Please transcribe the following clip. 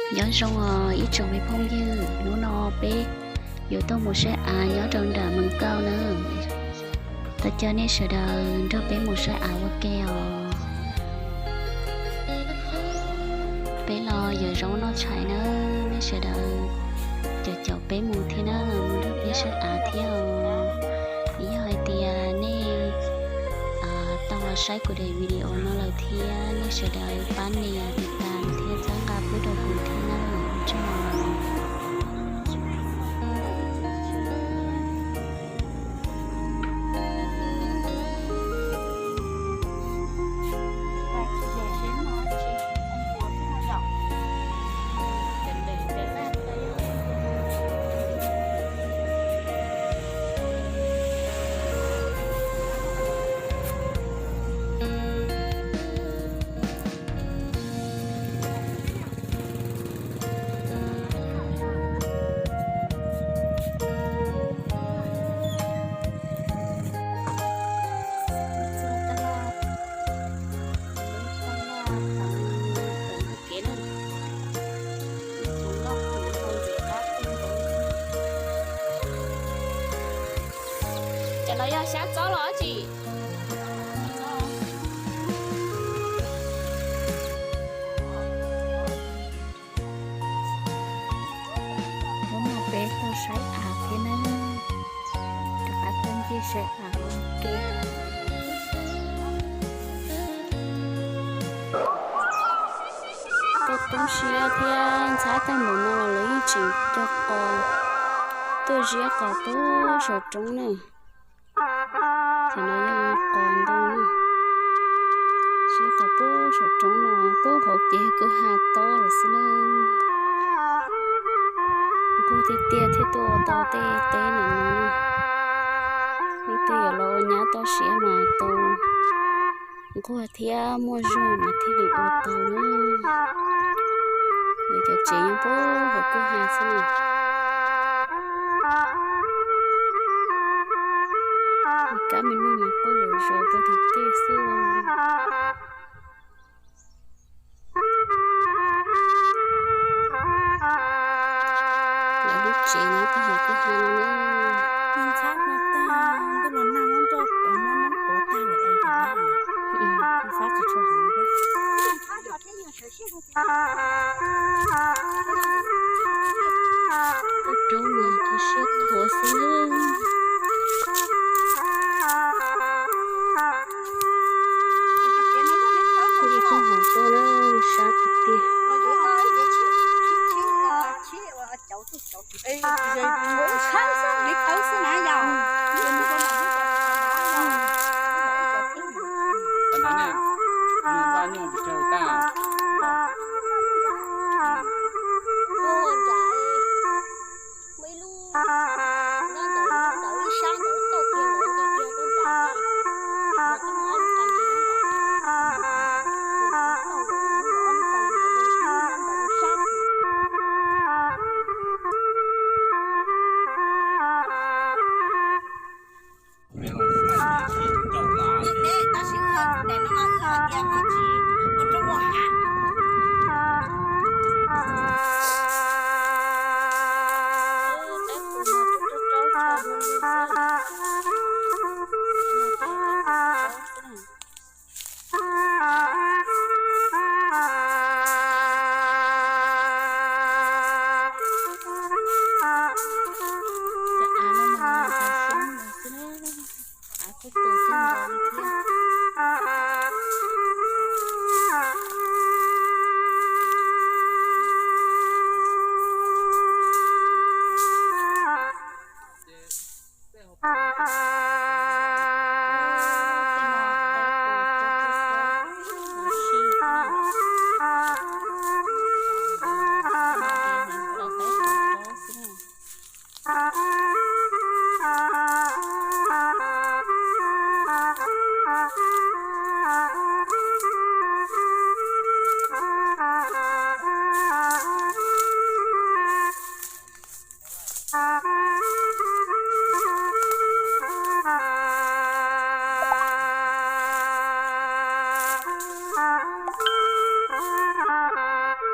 Nyob zoo os ib tsoom me phooj ywg, hnub no peb yuav tuaj mus saib av nyob rau nram Mees Kauj na. Thov caw nej sawv daws nrog peb mus saib av ua ke os. Peb los yuav zaub noj tshais na, nej sawv daws caum caum peb mus thiab na, mus nrog peb saib av thiab os. Yog hais tias nej tau los saib kuv daim video no lawm thiab, nej sawv daws pab nias tiv tas thiab txhawb nqa pub rau kuv thiab na, ua tsaug. Cov no yog xyab txob los tsis? Hnub no peb tuaj saib av thiab na, rov qab tuaj ncig saib av ua ke. Tuaj poob siab thiab ntxhab tag npaum no los lawv yeej tseem cog qos tuaj ziab qos puag saum roob na. Thaum no yog qos ntoo na, ziab qos puag saum roob no, puag hauv kev kwj ha tob lawm xwb na. Nquag tiag tiag thiaj tuaj ua tau tej teb ntawm no. Leej twg yuav los ua nyab toj siab mas tau nquag thiab muaj zog mas thiaj li ua tau na. Lawv cov tsev nyob puag hauv kwj ha xwb na. Kab me noog mas quaj zom zaws tau tiag tiag xwb. Lawv lub tsev nyob puag hauv kwj ha no na. Ntxhab no tag ntuj los nag muab nroj muab nab quav tag lawm es fab tsis tshua heev. Tuaj roob mas tu siab qhuav xwb.